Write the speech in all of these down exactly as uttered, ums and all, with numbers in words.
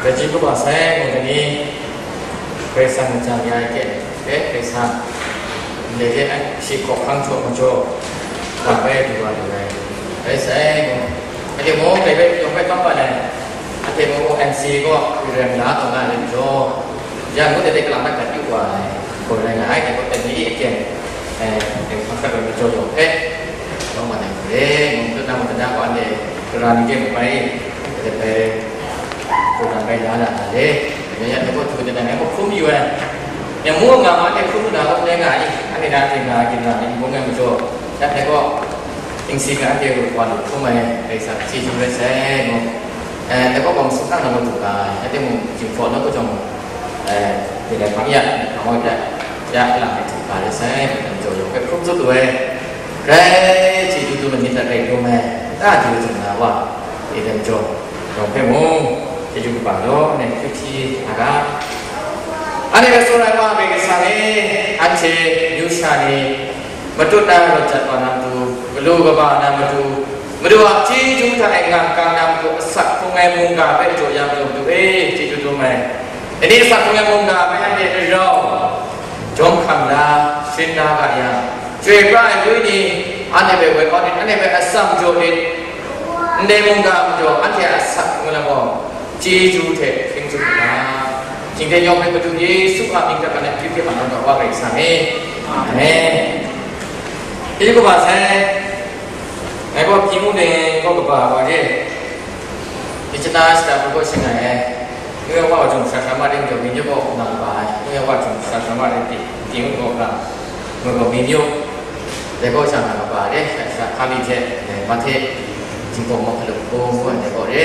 Rai chyeju kaba sai, mung tani, Karai Kasang ntsa ya ai hte, Karai Kasang ndai hte shi hkawhkam htaw majaw, wa bai du wa lu ai. Rai sai, mung, ade mung, dai bai yawng bai kap pa ai, ade mung, N C kaw, Reverend la taw na ai majaw, ya ngut de de kalang mat gat yu wa ai, gaw rai nga ai, dai gaw, dai ni aten, eh, dai hpang kat bai majaw yawng hpe, yawng wa ai hte, mung, tut na mung tana gaw, ade, gara ni de mung bai, dai bai, Hkrum na bai la na na le, dai rai yang, dai gaw htu de na ngai gaw hkrum yu ai. Yang mu nga ma, anhte hkrum lu na gaw, ndai nga ai, anhte na hte nga ai, ginra ni n bung ai majaw, shanhte gaw tingsi nga anhte wa lu hkrum ai, Karai Kasang chyeju rai sai, mu. Eh, dai gaw bawng sumhkang na matu ga, anhte mung jinghpaw na gaw jawng, eh, dai rai hpang ya, hpang wa ya, ya lang ai hte ga rai sai, majaw yawng hpe hkrum tsup lu ai, rai chyeju dum ai myit hta rai dum ai, nta du ai jang na wa, e dai majaw, yawng hpe mung, chyeju kaba law, anhte hkyu hpyi nga ga. Anhte hpe tsun ai wa, Karai Kasang e, anhte amyu sha ni matut na rawt jat wa na matu, galu kaba na matu, Madu a chyeju hta e ngang kang na matu, asak hpung ai mungga hpe jaw ya majaw, Madu e, chyeju dum ai. Dai ni asak hpung ai mungga hpe anhte rau, jawm hkam la, sharin la ga yang, chyoi pra ai wenyi ni, anhte hpe woi kau nit, anhte hpe atsam jaw nit, ndai mungga majaw, anhte a asak hpung ai lam gaw, chyeju hte hpring tsup u ga. Shingten yawng hpe Madu Yesu a mying hta na hkyu hkye hpang tawn ga wa Karai Kasang e. Amen. Chyeju kaba sai, ngai gaw Pyimu Len kaw kaba wa re, Myitkyina shata hpe gaw shing ai, ngu yang wa wa jung shara shara ma ring jaw, Minyu kaw na kaba ai, ngu yang wa jung shara shara ma ring pyi, Pyimu kaw na, ngu gaw Minyu, dai kaw sha na kaba re, shara shara hkali hte, eh, Mahte, Jinghpaw Mahkalu Hpaw ngu ai dai kaw re.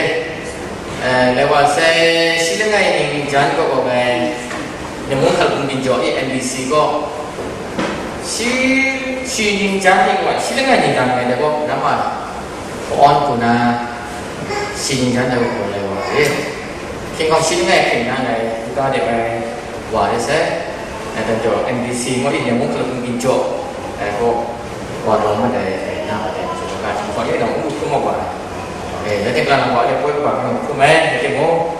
Eh, dai wa sai, shi langai ningjan kaw gaw ngai, Ningmung Hkalhpun Ginjaw e N B C kaw, shi, shi ningjan ning wa, shi langai ningdan ngai dai kaw, namma, Hpa-awn hku na, shi ningjan dai kaw lai wa re. Hkying hkawng shi langai hkying na ngai, nta de bai wa re sai. Ngai dan jaw N B C ngu i, Ningmung Hkalhpun Ginjaw, eh, kaw, wa rawng mat ai, eh, na, eh, jaw ga, hkying hkawng e nang n hkrum mat wa ai. Eh, ya ting lang wa, eh, poi wa, hkrum ai, ya ting mung,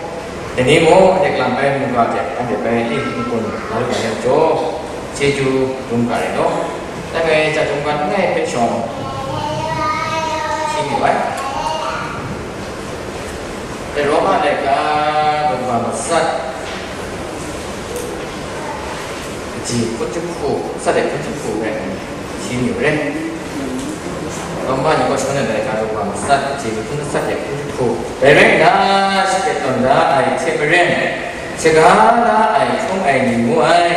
dai ni mung, anhte kalang bai mungga hte, anhte bai i n-gun la lu ai yang jaw, chyeju dum ga rai law. Dai bai, ja dum ga langai hpe shawng hpyi mayu ai. Dai Roma laika, dum ga matsat, kaji hpun jahku, matsat ai hpun jahku rai nna, hpyi mayu re. Roma ni gaw shangun ai laika daw wa matsat, chye hpun matsat de hpun jahku. Dai rai nna, shi hpe tawn da ai hte maren, shaga la ai hkrum ai ni ngu ai.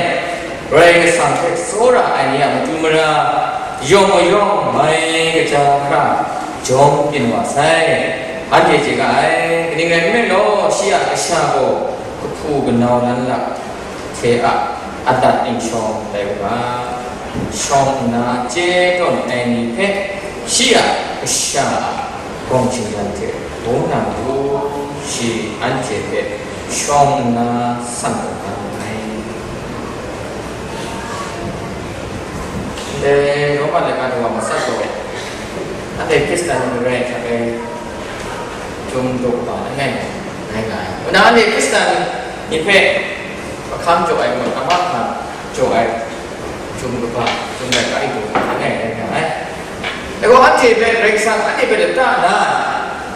Karai Kasang hpe tsawra ai ni a matu mara, yawng mayawng mai kaja hkra jawm byin wa sai. Anhte chye ga ai, kaning rai nme law, shi a kasha gaw kahpu kanau lan lak hte a adat ginshawng tai u ga, shawng nna chye tawn ai ni hpe shi a kasha a gawng shingran hte hpung na matu, shi anhte hpe shawng nna san tawn na mu ai. Ndai Roma laika daw wa matsat gaw, anhte Hkristan ni marai hta e, Chyum daw kaba langai ngai nga ai. Kaw na, anhte Hkristan ni hpe mahkam jaw ai, mung, a mahkam jaw ai, chyum kaba, chyum laika e daw kaba langai ngai nga ai. Dai gaw, anhte hpe Karai Kasang anhte hpe lata la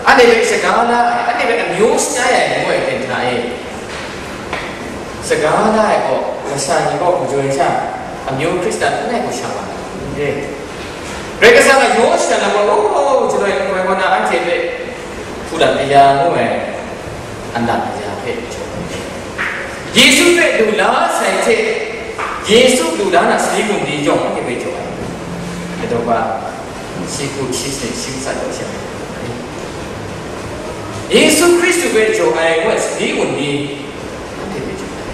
ai, anhte hpe shaga la ai, anhte hpe amyu shatai ai, ngu ai hten hta e, shaga la ai gaw, masha ni gaw majoi sha, amyu Hkristan n rai gaw sha wa ai, n re. Karai Kasang a yaw shada na gaw, oh, shaloi n goi gaw na, anhte hpe hpulat aya ngu ai, anat aya hpe jaw ai. Yesu hpe lu la sai hte, Yesu lu la na sali gun di jawng anhte hpe jaw ai. Dai daw ga, shi hku, shi sanit, shi matsat gaw shi a hpe jaw ai. Yesu Hkristu hpe jaw ai ngu ai sali gun di, anhte hpe jaw ai.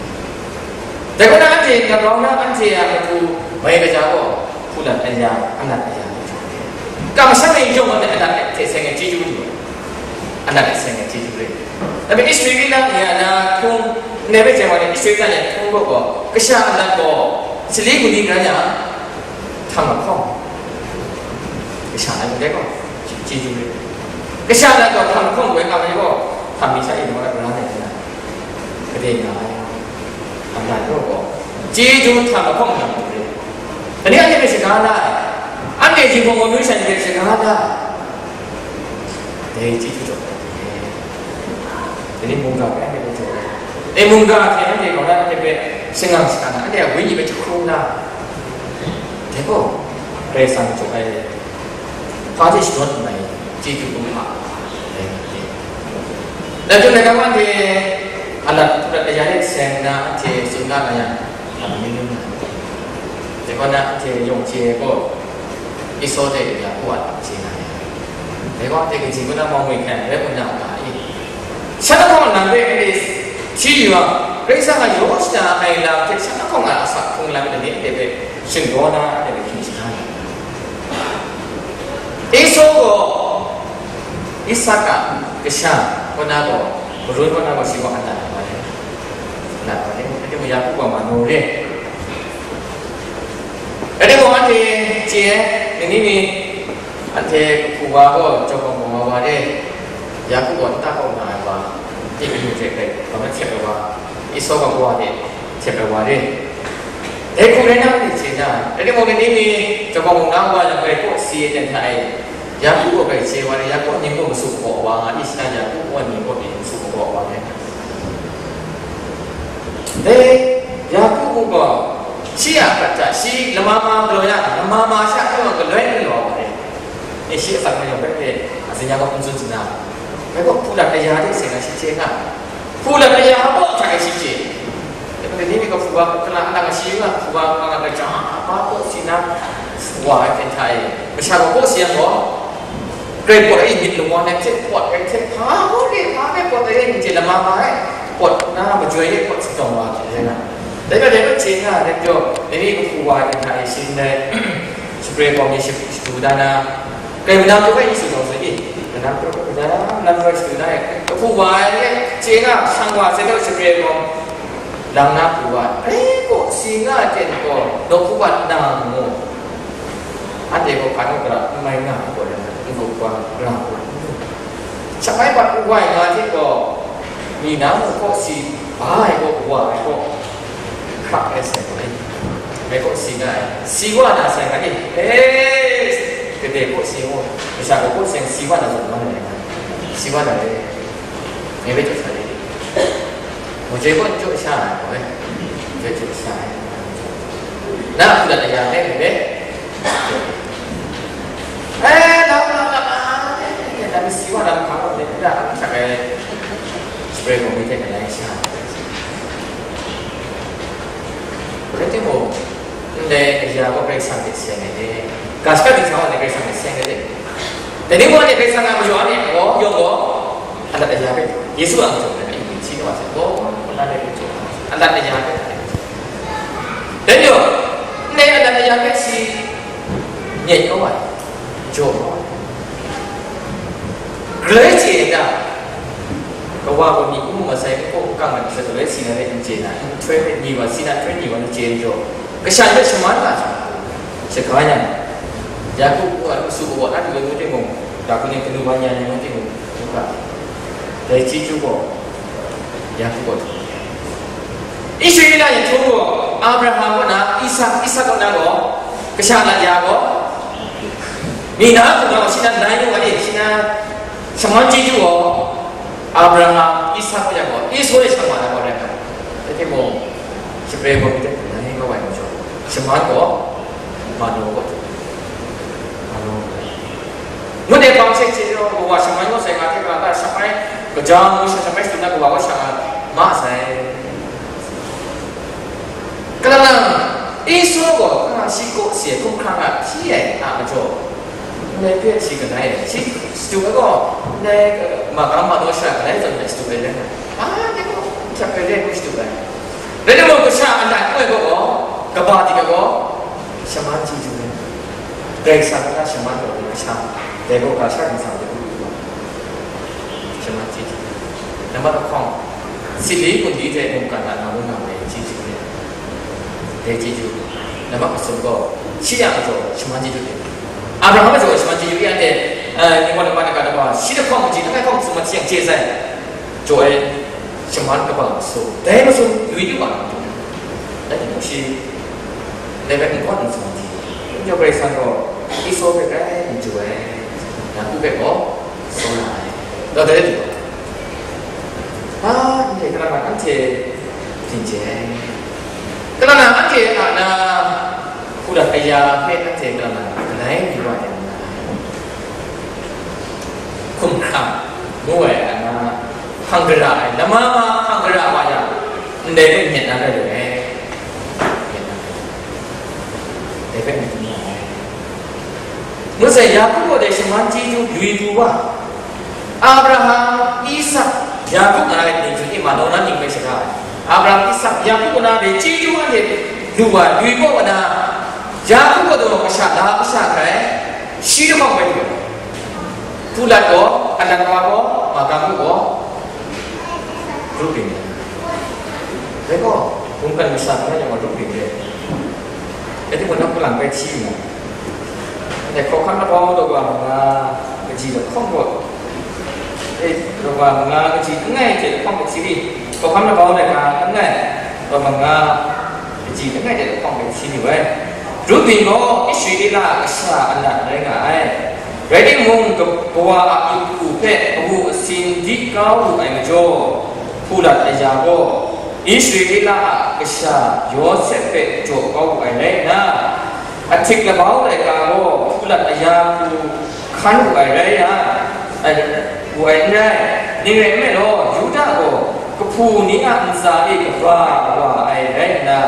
Dai gaw na, anhte grau na, anhte a matu mai kaja gaw, hpulat aya, anat aya, kamsham ai yawng gaw, anat hte seng ai chyeju rai, anat hte seng ai chyeju rai. Dai hpe Israela ni a na htung, ndai hpe jai wa ni Israela ni a htung gaw, gaw, kasha alat gaw, sali gun di karan yang, htam lahkawng, kasha alat gaw, chyeju rai. Kasha alat gaw, htam lahkawng, woi nga ai gaw, htam mi sha e, dai wa na, karan ai, Dai nga ai, a na yawng gaw, chyeju hta lahkawng hta mu re. Dai ni anhte hpe shaga la ai, anhte jinghpaw gaw amyu sha ni hpe shaga la ai, dai chyeju jaw ai. Dai ni mungga hpe anhte hpe jaw ai. Dai mungga hte anhte gaw na anhte hpe shangang shaga na, anhte a wenyi hpe jahkrum la ai. Dai gaw, Karai Kasang jaw ai. Hpa hte shadawn n mai, chyeju kumhpa. Dai hte, dai hte, dai hte, a lat, lat kaya de seng na, anhte tsun nga na yang, lam ning ning na. Dai gaw na, anhte yawng chye ai gaw, Esau hte Yaku a chye na. Dai gaw, anhte kaji kaw na mawng ngwi hkrai rai nna, a ga i. Shan lahkawng nang hpe anhte hti yu yang, Karai Kasang a yaw shada ai lam hte shan lahkawng a asak hkrung lam lani anhte hpe shingdaw na, anhte hpe hkying shada na. Esau gaw Isak a kasha kaw na gaw, marun kaw na gaw shi gaw andat wa ai. Andat wa ai. Anhte mung Yaku gaw manu re. Anhte gaw anhte chye ai, ni ni ni, anhte kahpu wa gaw jawbawng gaw wa wa re. Yaku gaw nta kaw na ai wa, Ibru hte bai, hkawm na hkyep ai wa, Esau gaw kawa de, hkyep ai wa re. Dai hku rai na, anhte chye na ai. Rai timung, ni ni ni, jawbawng mung na wa yang, grai kaw si ai ten hta e, Yaku gaw grai chye wa re, Yaku a mying gaw masu magaw wa nga i, shi na Yaku a mying gaw mying masu magaw wa re. Dai Yaku gaw, shi a prat hta, shi lama ma galaw ya, lama ma sha, hkawng galoi n galaw wa re. E, shi asak mayawng hpe, a zing ya gaw n tsun chye na, bai gaw hpu lat kaya de seng na shi chye nga, hpu lat kaya a baw hta e shi chye. Dai ni mi gaw hpu wa, kala alang shi nga, hpu wa, nga, nga, ja, apa kaw si na, wa ai hten hta e, masha gaw kaw si yang gaw, grai pawt ai myit lawang ai hte, pawt ai hte, hpa gaw re, hpa rai pawt ai n chye, lama ma ai, pawt na majoi e pawt shadawng wa hte rai nga. Dai gaw, dai gaw chye nga, dai gaw, dai ni kahpu wa ai hten hta e, shi ndai, Shapre gaw mi shadu da na, kai manam hkru hpe Yesu gaw tsun i, manam hkru hpe da na, manam hkru hpe shadu da ai, kahpu wa ai, chye nga, shang wa sai gaw, shapre gaw lang na hpu wa ai, rai gaw, si nga ai ten gaw, nawku wa na mu. Anhte gaw hpa nu gara n mai nga ai gaw, n gup wa, ra gaw, shang ai bat n wai nga hte gaw, mi na mung kaw si ba ai gaw, wa ai gaw, hkrak ai sai gaw, e, ngai kaw si nga ai, si wa na sai nga ni? E, gade kaw si ngu, masha gaw kaw si, si wa na zawn nga ai, si wa na re, ngai bai jaw sa re, mujai kaw n jaw sha ai gaw, e, n jaw jaw sha ai, na hku lat aya hpe ngai bai, e, lau, lau, lau, lau, e, e, e, na mi si wa na hkang gaw, e, na hkang gaw, e, spray gaw mi hte ngai lai sha ai. Rai timung, ndai kaya gaw Karai Kasang hte seng ai de, ga shaka ding sa wa ni Karai Kasang hte seng ai de. Dai ni gaw ni Karai Kasang a majaw ni gaw, yawng gaw, alat aya hpe, Yesu a majaw ai, shi ni wa sai gaw, kaw na de majaw, alat aya hpe, dai ni gaw, ndai alat aya hpe shi nyet kau ai, jaw kau ai. Galoi chye ai ta? Kawa gaw myi n mu masai, n hpaw n kang ai masha, galoi si na rai n chye na, nhtoi hpe ni wa, si na nhtoi ni wa n chye n jaw, kasha hpe shaman nga jang, shaga yang, Yaku a su kawa na lu ai ngu timung, ga hku ni kanu wa nya ai ngu timung, n ga. Dai chyeju gaw, Yaku gaw, Israela yanhtung gaw, Abraham kaw na, Isak, Isak kaw na gaw, kasha lat ya gaw, mi na hku na gaw, shi na nai nu ai, shi na shaman chyeju gaw, Abraham, Isak kaw ya gaw, Esau e shang wa na gaw rai nga. Rai timung, shapre gaw mi hte nai kau ai majaw, shaman gaw, manu gaw, manu gaw. Ngut e bang hte chye jaw, kawa shaman gaw sai nga hte, kalang ta shang ai, kaja ngu sha shang ai shadum na kawa gaw shang nga ma sai. Kalang nang, Esau gaw, kalang shi kaw si ai hkumhkrang a hpyi ai a majaw, ndai hpe shi kadai ai, shi shadu ai gaw, ndai, eh, magam manu sha kadai zawn ai shadu ai rai nga, a, ndai gaw, hkyep ai rai ngu shadu ai. Rai timung, kasha a nat n ai gaw, kaba di ai gaw, shaman chyeju ai. Karai Kasang a shaman gaw kasha, dai gaw ga sha ningsang de u, shaman chyeju. Nambat lahkawng, sili gunli hte mungkan a na mung na ai chyeju re. Dai chyeju. Nambat masum gaw, shi a majaw shaman chyeju re. Abraham a majaw shaman chyeju re, anhte, eh, ning gaw nambat na ga na gaw, shi lahkawng kaji, langai hkawng masum masing chye sai. Jaw ai. shaman kaba masu, dai masum yu yu wa na matu, dai ni mung shi, dai bai n gawn n sa di, n jau Karai Kasang gaw Esau hpe grai n jaw ai, Yaku hpe gaw tsun ai. Dai rai du ai. A, ndai kalang na anhte byin chye ai. Kalang na anhte a na, hku dat aya hpe anhte kalang na galai mayu wa ai. Hkum hkrang ngu ai a na, hpang gara ai, lama ma hpang gara wa yang, ndai hpe myit na rai lu ai. Myit na rai lu ai. Ndai hpe myit na rai. Ngu sai, Yaku gaw dai shaman chyeju lui pru wa, Abraham, Isak, Yaku nga ai myit ni hte ma, nau na mying hpe shaga ai. Abraham, Isak, Yaku nga na dai chyeju anhte lu wa, lui gaw wa na, Yaku gaw taw kasha la kasha hkrai, shi lahkawng bai lu ai. Hku dat gaw, alat wa gaw, magam gaw, Rubin. Dai gaw, mungkan masha hkrai yang wa Rubin re. Dai timung, nang kalang bai hti nna, dai hkawhkam labau daw wa manga kaji lahkawng gaw, e, daw wa manga kaji langai hte lahkawng bai hti ni, hkawhkam labau dai ga langai, daw wa manga kaji langai hte lahkawng bai hti ni wai. Rubin gaw Israela kasha alat rai nga ai. Rai timung, ka-, kawa a matu hpe awu asin di kau lu ai majaw, Pulat aya gaw Israela a kasha Yawsep hpe jaw kau wu ai rai nna, ahtik labau laika gaw Pulat aya hku hkan wu ai rai yang, ai, wu ai n rai. Ning rai nme law, Yuda gaw kahpu ni a ntsa e kaba wa ai rai nna,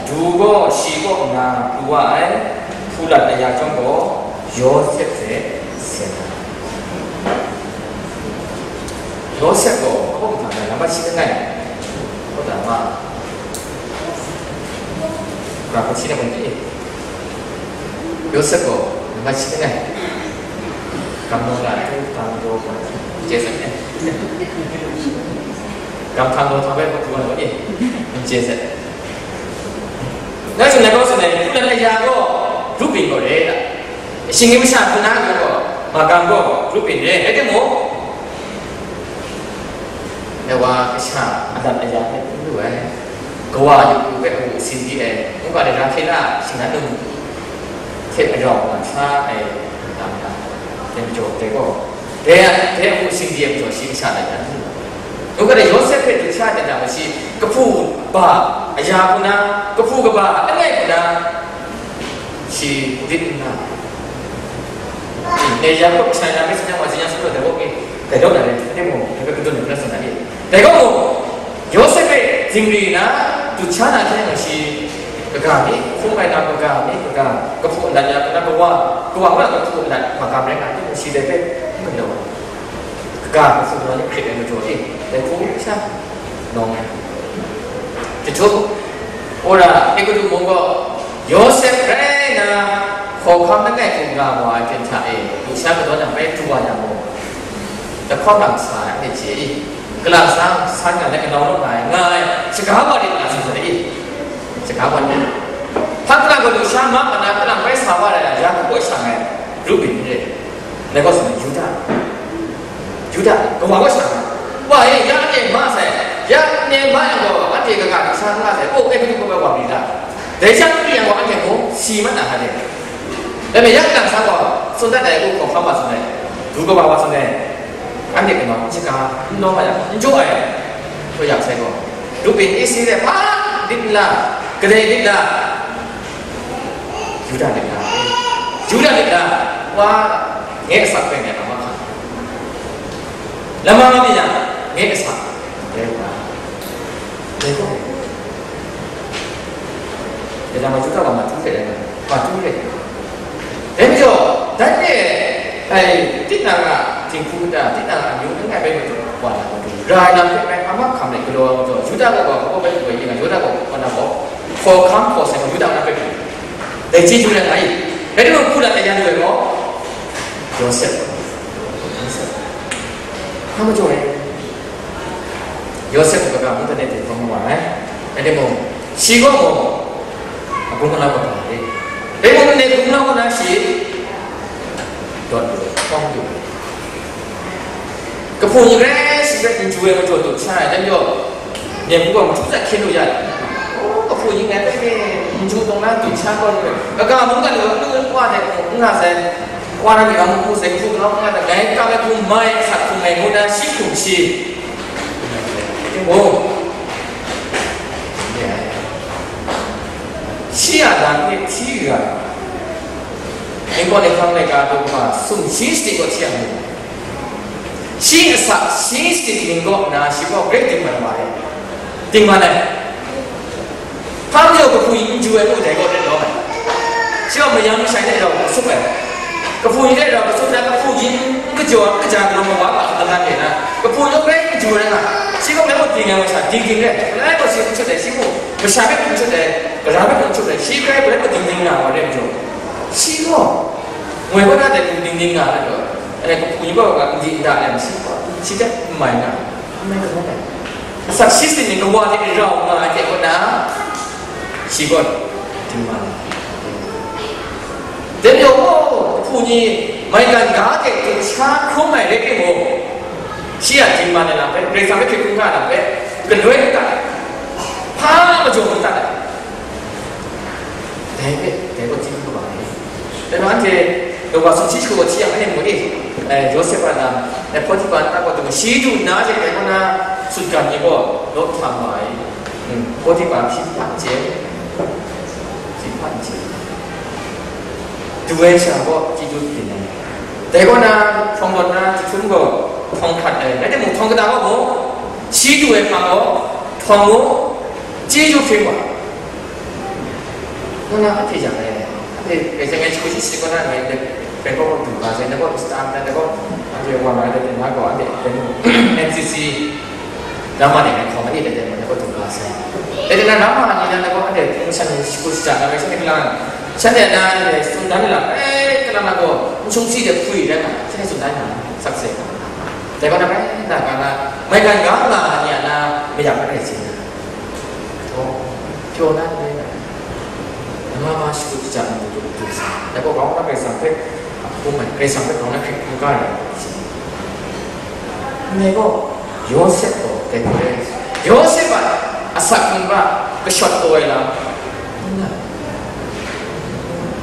du gaw shi kaw nna pru wa ai. Pulat aya chyawm gaw Yawsep hte seng ai. Yawsep gaw, a bawng hta na, nambat shi langai, a bawng hta ma, ga hpaji na gaw ni? Yawsep gaw nambat shi langai, gam naw la, tu, tang, daw, hpa, chye sai, gam hpang daw hta bai hpaw pru wa na gaw ni? N chye sai. Ngai tsun na gaw tsun ai, Pulat aya gaw Rubin gaw re ai. Shinggyim masha hpung na gaw, magam gaw Rubin re, rai timung, dai wa kasha alat aya hpe hkrum lu ai, kawa yu hku hpe awu asin di ai, ngu ga, dai Rahkela shinggan num hte arau nga sa ai, lam na, dai majaw, dai gaw, dai, dai awu asin di ai majaw, shi masha lai na n lu ai. Ngu ga, dai Yawsep hpe du sha ai dan hta gaw, shi kahpu kaba aya hku na, kahpu kaba langai hku na, shi rit nna, dai Yakob kasha ni na hpe tsun yang wa, tsun yang, sumru dai gaw mi, dai daw na rai, rai timung, dai hpe kadun ai hkra tsun na ni? Dai gaw mung, Yawsep hpe zingri nna, dut sha na hte mung, shi kaga mi, hkrum ai na kaga mi, kaga, kahpu alat ya, na kawa, kawa kaw na kahpu alat magam rai nga timung, shi dai hpe n galaw ai. Kaga kahpu ni hkrit ai majaw e, dai hku sha nawng ai. Jahtum, wora Egutu mung gaw Yawsep rai nna, hkawhkam langai hku nga wa ai hpyen hta e, lusha kadaw na bai pru wa yang gaw, lahkawng lam sa ai, anhte chye i? Kalang sa, san nga let kanau naw nga ai, nga ai, shaga wa rit nga sa sa i? Shaga wa rit. Hpa kalang gaw lusha ma ma na kalang bai sa wa ai, Yakob gaw shang ai, Rubin re. Dai gaw tsun ai, Yuda. Yuda, kawa kaw sha, wa e, ya anhte ma sai, ya anhte ma yang gaw, anhte kaga hkra sha n nga sai, oh, Egutu kaw bai wa mi ta? Dai sha n ri yang gaw, anhte mung si mat na hta de? Dai majaw, ya kalang sa gaw, tsun dat ai, oh, hkawhkam wa tsun ai, du kaba wa tsun ai, anhte kaw n shaga, n nawng nga yang, n jaw ai, hkoi yang sai gaw, Rubin, Israel hpa lit nla, kadai lit nla, Yuda lit na, Yuda lit na, wa, ngai asak hpe ngai a mahkra. Lama mi yang, ngai asak, ngai wa, ngai gaw, dai lam Yuda wa matu hte rai na, matu rai. Dai majaw, dai hpe, ai, tit na nga, jinghku kata, tit na nga, amyu langai bai matu, wa na matu, ra ai lam hpe ngai a mahkra rai galaw ai majaw, Yuda gaw, gaw, gaw bai hku bai yin ai, Yuda gaw, wa na gaw, hkawhkam hkaw sai gaw, Yuda wa na bai hku. Dai chyeju rai nga i. Rai timung, Pulat aya lu ai gaw, Yawsep. Yawsep. Hpa majaw e? Yawsep kaga mung hta de hte hkawm wa ai. Rai timung, shi gaw mung, abung anau kaba re. Rai timung, ndai abung anau kaw na shi dawt lu ai, hkawng lu ai. Kahpu ni grai shi Hpe n ju ai majaw dut sha ai, dan jaw, myen hku gaw matu tsat hkyen lu ya ai. O, kahpu ni ngai hpe ni n ju tawng na dut sha gaw, kaga mung ga lu, lu wa de, n nga sai, wa na myit ga mung hku sai, hku galaw n nga sai, ngai kap ai hku mai, asak hku mai ngu na shi hkum shi. O, shi a lam hpe hti yu ai. Ningkaw ni hkang laika dum hpa sumshi shani gaw hti yang mu. Shi asak shi sit ning kaw nna shi gaw grai dingman wa ai. Dingman ai. Hpa majaw kahpu ni n ju ai mu dai gaw ret lawm ai. Shi gaw mayang mashai hte rau hkra sup ai. Kahpu ni hte rau hkra sup na, kahpu ni n kajaw, n kaja galaw mawa ma hkra lan re na, kahpu ni gaw grai n ju rai nga. Shi gaw grai gaw ding ai masha, ding ding rai. Galai gaw shi n shut ai, shi mu masha hpe n shut ai, gara hpe n shut ai, shi grai grai gaw ding ding nga wa rai majaw. Shi gaw, ngoi kaw na dai hku ding ding nga ai gaw, e, kahpu ni gaw n di n da ai, shi gaw, shi hte n mai nga, n mai kaw ai. Asak shi sit ni kawa hte rau nga ai hte kaw na, shi gaw dingman ai. Dai majaw, o, kahpu ni maigan ga hte hkrum sha hkrum ai rai timung, shi a dingman ai lam hpe, Karai Kasang hpe hkrit hkungga ai lam hpe, galoi n dat ai, hpa majaw n dat ai. Dai hpe, dai gaw chyeju kaba ai. Dai nang anhte, Yawhan sumshi shagu gaw hti yang, anhte mu ni, eh, Yawsep a lam, eh, Potipa nta gaw du, shi du nna hte dai kaw na sutgan ni gaw lawt hta ma ai. Hmm, Potipa hpyi hpa n chye, hpyi hpa n chye. Du ai sha gaw chyeju byin ai. Dai kaw na, hprawng rawt na, jahtum gaw hprawng hkrat ai. Rai timung, hprawng kata gaw mu, shi du ai hpang gaw hprawng mu, chyeju hpring wa. Nang na anhte yang e, anhte Karai Kasang ngai shagu shi shi kaw na ngai de, Bangkok kaw du ga sai, na kaw Star na, na kaw anhte wa na de, na kaw anhte N C C drama de ngai hkawm ani de de, na kaw du ga sai. De de na drama ni na, na kaw anhte hpung shan shagu shi ja na, ngai shan de kalang, shan de na, anhte sung dan de la, eh, kalang na kaw, n shung si de hpui de na, shan de sung dan na, sak se. Dai kaw na rai, na ga na, maigan ga nga ni a na, mayam rai si na. Taw, pyaw na ni rai. Nga ma shagu shaja ni du du sa. Dai gaw grau na Karai Kasang hpe, a hpung ai, Karai Kasang hpe grau na hkrit hkungga ai. Ndai gaw, Yawsep gaw dai hpe, Yawsep a asak hkungga kashawt taw ai lam, n na.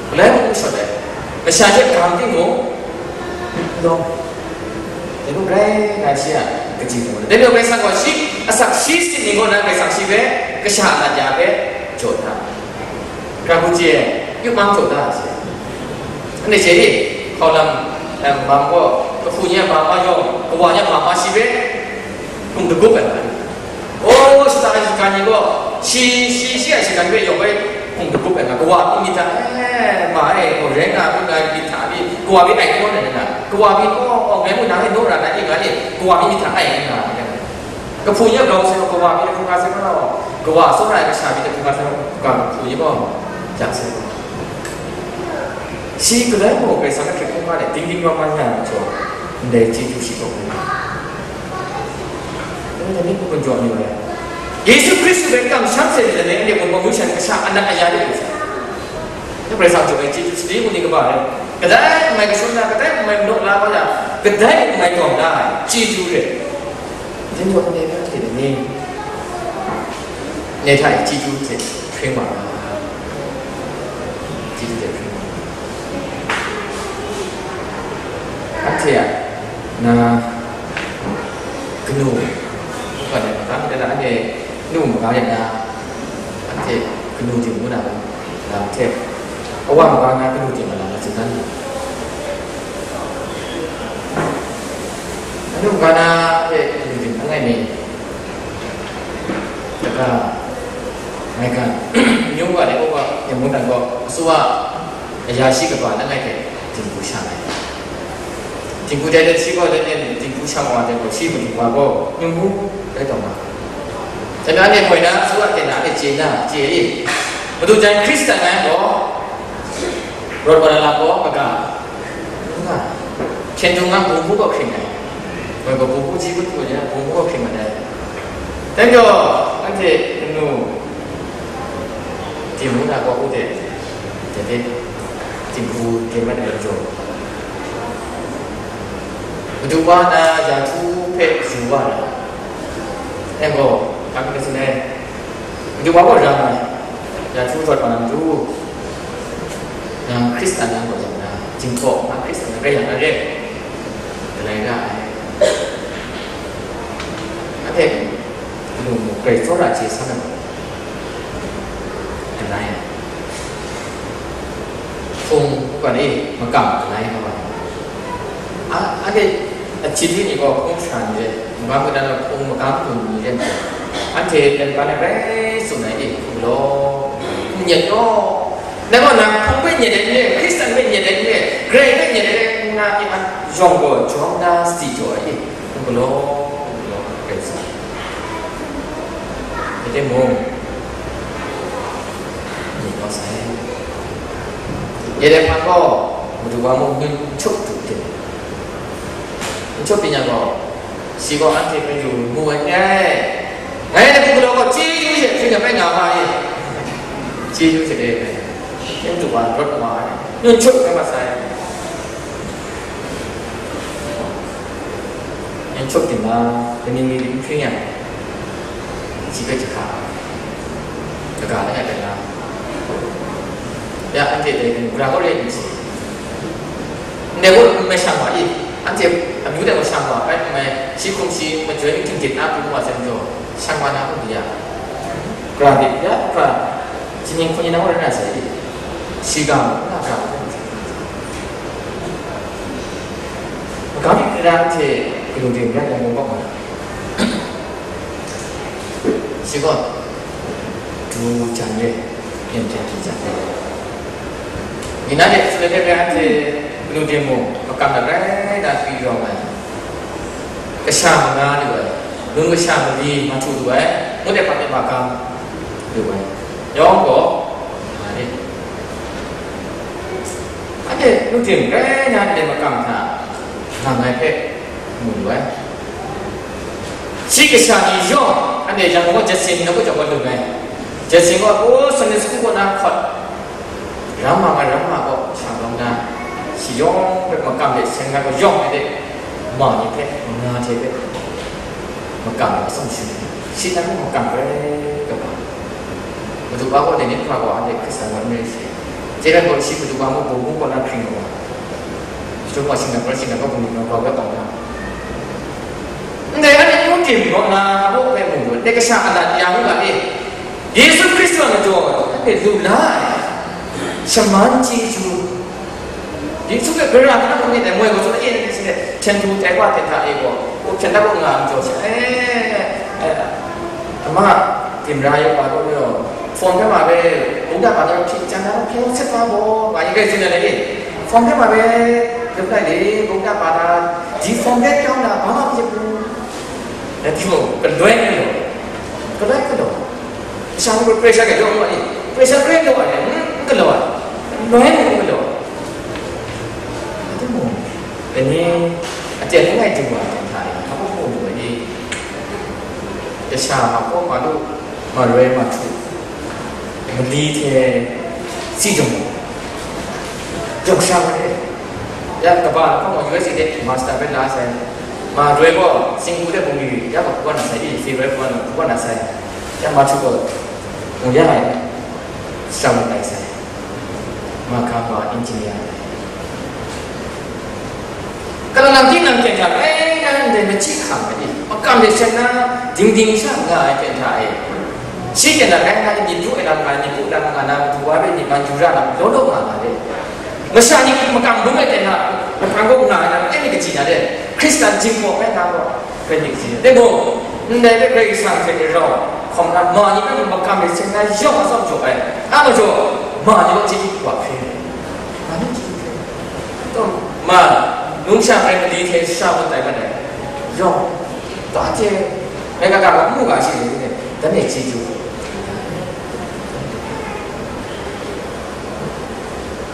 Galai mung kashawt ai. Masha hte gang timung, n lawm. Dai nu grai grai shi a kaji mu. Dai nu Karai Kasang gaw shi, asak shi sit ni kaw na Karai Kasang shi hpe kasha lat ya hpe jaw da. Hkra hku chye, yupmang jaw da shi. Anhte chye ni, hkau lam, em, bam gaw, kahpu ni a bam ma yawng, kawa ni a bam ma shi hpe, hkrung dagup ai ma ni. O, shata ai shagan ni gaw, shi, shi, shi ai shagan hpe yawng bai hkrung dagup ai nga, kawa hpyi myit hta, eh, ma e, gaw rai nga, ngu nga myit hta pyi, kawa hpe ai kaw na, kawa hpe, o, o, ngai mung nang e naw ra na, e nga ni, kawa hpyi myit hta ai nga, nga. Kahpu ni a grau sai gaw, kawa hpyi hkrung nga sai gaw, kawa tsawra ai kasha hpyi hkrung nga sai gaw, kaga kahpu ni gaw, ya sai gaw. Shi galai mung Karai Kasang a hkrit hkungga de dingding rawng rawng nga ai majaw, ndai chyeju shi gaw hkungga. Dai ni hpe hpung jaw ni rai. Yesu Hkristu hpe kamsham sai myit dai ni, anhte Wunpawng Mungdan kasha anak aya de yu sai. Dai Karai Kasang jaw ai chyeju sadi ngu ni kaba rai. Kadai n mai kashun na, kadai n mai manaw la wa na, kadai n mai tawng na ai chyeju rai. Dai ni gaw ndai hpe hte dai ni? Ndai hta e chyeju hte hpring wa nga, chyeju hte hpring wa nga. Anhte a na kanu, kanu maga, dai na anhte nu maga de na, anhte kanu ting ngu na lam hte, awa maga na kanu ting ai lam na tsun dan ni? Anu ga na hpe kanu ting langai mi, daga, maigan, amyu ga de, uga, Myen mung dan gaw, asuwa, aya shi kaba langai hte, dinghku sha ai. Dinghku dai dan shi gaw, dan e dinghku sha wa dai gaw, shi madu wa gaw, myu ngu rai taw nga. Dai na, anhte moi na, asuwa hte na, anhte chye na, chye i. Madu jan Hkristan ai gaw, rawt wa na lam gaw, kaga, N nga, hpyen dung a bungbu gaw hkring ai. Moi gaw bungbu ji gun gun ya, bungbu gaw hkring mat ai. Dai majaw, anhte kanu Tim ngu na gaw u de, de de, Tim hku de mat ai majaw, Madu wa na ya htu hpe yu wa na, e gaw, kang hpe tsun ai, madu wa gaw rang ai, ya htu htawt wa na matu, nang Hkristan nang gaw yang na, jinghpaw nang Hkristan nang rai yang na re, galai ra ai. Anhte lu mu, grai tsawra hte san ai. Galai ai. Hpung, hpung ni, makam galai nga ai. A, anhte, a, chyeju ni gaw hpung hkra ni rai, magam kata na hpung magam dun ni rai, anhte dan ban ai rai tsun ai e, hpung law, hpung nyet law. Nang gaw nang hpung hpe nyet ai n re, Hkristan hpe nyet ai n re, Karai hpe nyet ai rai nna, e, an yawng gaw jawm na sadi jaw ai e, hpung galaw, hpung galaw, rai tsun ai. Rai timung, myit kau sai. Ya dai hpang gaw, madu wa mung n chup du tim. N chup tim yang gaw, shi gaw anhte hpe yu mu ai n rai. Ngai hpe galaw gaw, chyeju hte hpring ai bai nga ma e. Chyeju hte e bai. N du wa rawt wa ai. N chup rai ma sai. N chup tim ma, kaning ni n hpring yang, shi hpe jahka, kaga langai hpe nga, ya, anhte dai hpring, gara kaw re n si, ndai gaw n mai shang wa i, anhte amyu dai gaw shang wa, rai nme, shi hkum shi majoi n htingdit na pyi wa sai majaw, shang wa na hkum di ya, gara bit ya, gara, jahtum hkun yin na wa rai na sai i, shi ga, n na gara, Magam hkra hte kanu de maren ai mung kaw nga, shi gaw du jan re, byen hte du jan re. Mina de tsun ai hte maren hte kanu de mung makam na rai na pyi rawng ai, kasha manga lu ai, lung kasha mali mahtu lu ai, ngut ai hpa hte makam lu ai, yawng gaw nga re. Anhte nu tim rai na, anhte makam hta nang ngai hpe mu lu ai. Shi kasha ni yawng, anhte Yangon gaw Jackson na kaw jaw gaw lu ai. Jackson gaw, o, Sunday school kaw na hkawt, ramma nga ramma kaw sha grau na, shi yawng hpe makam hte seng na gaw yawng ai de, ma ni hpe, nga hte hpe, makam hpe atsawm shin ai. Shi nan mung makam rai kaba. Madu wa gaw dai ni hkra gaw anhte Hkristan rawt n rai shi. Chyeju gaw shi madu wa mung bawng mung kaw na hkring wa. Shi gaw shinggan gaw, shinggan gaw bungli gaw grau rai taw na. Ndai anhte nu tim kaw na, a baw hpe mu, dai kasha a lat ya u ga e. Yesu Hkristu a majaw, anhte lu la ai. Shaman chyeju. Yesu hpe gara hkra hkra myit ai moi gaw, tsun e, hpyen htu tai wa hte hta e gaw, hpyen da gaw nga ai majaw sha, e, e, ama, tim ra yawng wa gaw, phone hpe ma hpe, bungda pa hta hpyi jan na hpyen set wa gaw, nga yi gai tsun ai ni, phone hpe ma hpe, dum lai ni, bungda pa hta, di phone hpe kyau na, ba ma hpyi bu. Dai timung, galoi n galaw, galoi n galaw, kasha ni gaw pressure gai jaw n wa ni, pressure rai n galaw ai, n galaw ai, galoi n galaw. Dai timung, dai ni, aten langai du wa ai hta e, hpa hpaw hpaw lu ai ni, kasha ma hpaw ma lu, ma roi ma htu, mali hte si jawng, jawng sha ai. Ya, kaba lahkawng gaw U S A de master bai la sai. Ma roi gaw, Singapore de bungli, ya gaw, kaw na sai, i, si roi kaw na, kaw na sai. Ya, ma htu gaw, mu ya ai, sa mu tai sai. Ma ka gaw, engineer. Kalang nang tinang hkyen hta, eh, nan ndai machyi hkam ai ni, makam de seng na, ding ding sha nga ai hkyen hta e. Shi hkyen hta, rai nga, myit du ai lam nga, myit du lam nga, na matu wa bai ni, man du ra lam, law law nga nga de. Masha ni makam bung ai ten na, lahkang kaw nga ai na, e myit kaji na de, Hkristan jingpawng ai na gaw, rai myit kaji na de. Dai gaw, ndai hpe Karai Kasang hte rau hkawm na, ma ni hpe mung makam myit seng na yawng atsawm jaw ai, a majaw, ma ni gaw chyeju hkrup hkre ai. Ma ni chyeju hkre ai. Taw, ma, numsha hpe mali hte sha mat tai mat ai. Yawng, taw hte, ngai ga ga n mu ga shi ni, dan e chyeju.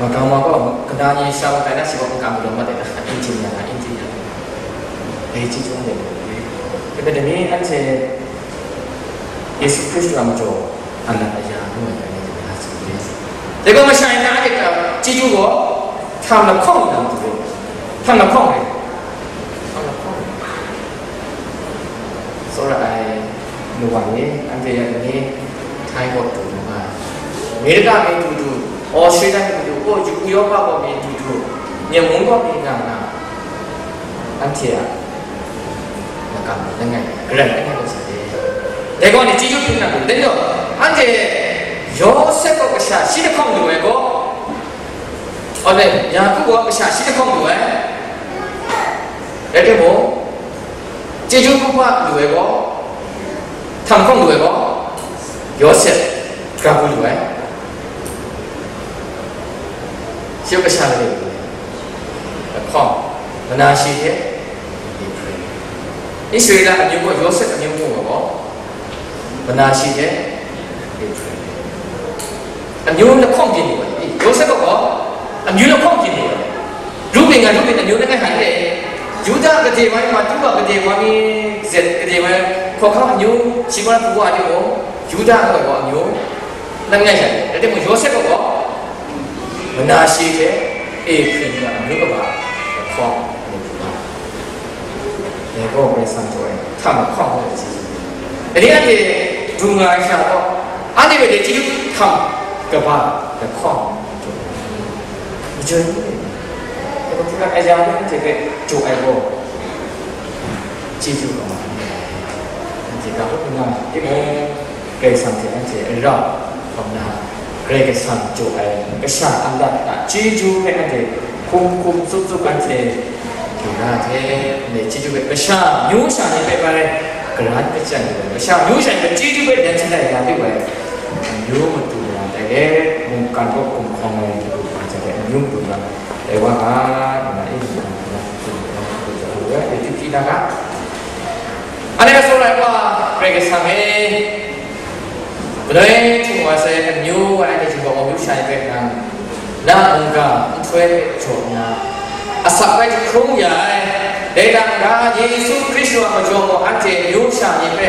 Magam wa gaw, kata ni sha wa tai na, shi gaw n kam galaw mat ai ta, n chye ya na, n chye ya na. Dai chyeju n rai ai. Rai bai, dai ni anhte Yesu Hkristu a majaw a lat a ya ngu ai, dai ni a tsun re. Dai gaw, masha ni na a dik, chyeju gaw, htam lahkawng na matu re. Htam lahkawng re. Htam lahkawng re. Wa ni, anhte ya ni, Thai kaw du nga ai. Amerika mi du du, Australia mi du du, o, Yugu Yopa kaw mi du du, Myen mung kaw mi nga nga, anhte a makam langai, garai langai kaw sa de. Dai gaw ni chyeju hpung na du, dai gaw, anhte Yawsep kaw kasha shi lahkawng lu ai gaw, aw, dai, Yaku kaw kasha shi lahkawng lu ai. Rai timung, chyeju hpung hpa lu ai gaw, htam hkawng lu ai gaw, Yawsep, gara hku lu ai. Shi kasha made lu ai. Lahkawng, Manashe hte Efraim. Israela amyu gaw Yawsep amyu mu ai gaw, Manashe hte Efraim. Amyu lahkawng byin lu ai. Yawsep gaw amyu lahkawng byin lu ai. Ruben nga Ruben amyu langai hkan re. Yuda gade wa mi, Matu wa gade wa mi, zet gade wa mi, hkawhkam amyu, shi wa hpu wa ni gaw, Yuda nga wa amyu langai hkan re. Rai timung, Yawsep gaw Manashe hte Efraim nga amyu kaba lahkawng byin lu ai. Dai gaw Karai Kasang jaw ai htam lahkawng ai chyeju. Dai ni anhte du nga ai sha gaw, anhte hpe dai chyeju htam kaba lahkawng jaw ai. Majoi ni, dai gaw hkrining aya ni anhte hpe jaw ai gaw, chyeju kaba ni ai. Anhte ga hkrining nga ai timung, Karai Kasang hte anhte a rau hkawm na, Karai Kasang jaw ai kasha alat a chyeju hpe anhte hkum hkum tsup tsup anhte du na hte, anhte chyeju hpe masha amyu sha ni hpe bai garan kachyan lu ai, masha amyu sha ni hpe chyeju hpe dan shatai ya lu ai, amyu matu na dai e, mungkan gaw hkum hkawng ai, amyu matu na dai wa ga, nna e, nna e, nna e, nna e, nna e, Anhte a tsun ai wa, Karai Kasang e, galoi htingwa sai amyu wa ai hte jinghpaw mawmyu sha ai hpe nang, na mungga nhtoi hpe jaw nna, asak bai jahkrung ya ai, dai hta n-ga Yesu Hkristu a majaw mung anhte amyu sha ni hpe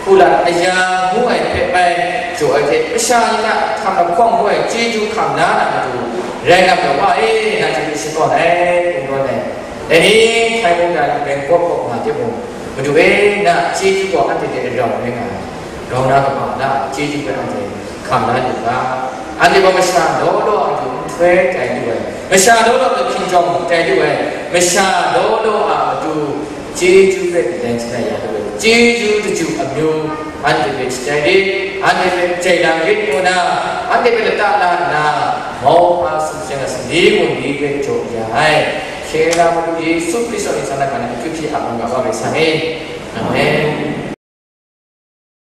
hku lat aya ngu ai hpe bai jaw ai hte, masha ni hta htam lahkawng ngu ai chyeju hkam la na matu, rai nga myit wa e, na chyeju shakawn ai, kungdawn ai. Dai ni, Hkrai mungdan Bangkok kaw nga timung, Madu e, na chyeju gaw anhte hte rau rai nga ai. Grau na kaba na chyeju hpe anhte hkam la lu ga. Anhte gaw masha law law a matu nhtoi tai lu ai, masha law law a matu hkinjawng tai lu ai, masha law law a matu chyeju hpe malen shatai ya lu ai, chyeju daju amyu anhte hpe shatai rit, anhte hpe jai lang rit ngu na, anhte hpe lata la nna, mauhpa sumseng a sali wunli hpe jaw ya ai. Hkye la Madu Yesu Hkristu a mying hta na hkan e akyu hpyi a mungga wa bai san e. Amen.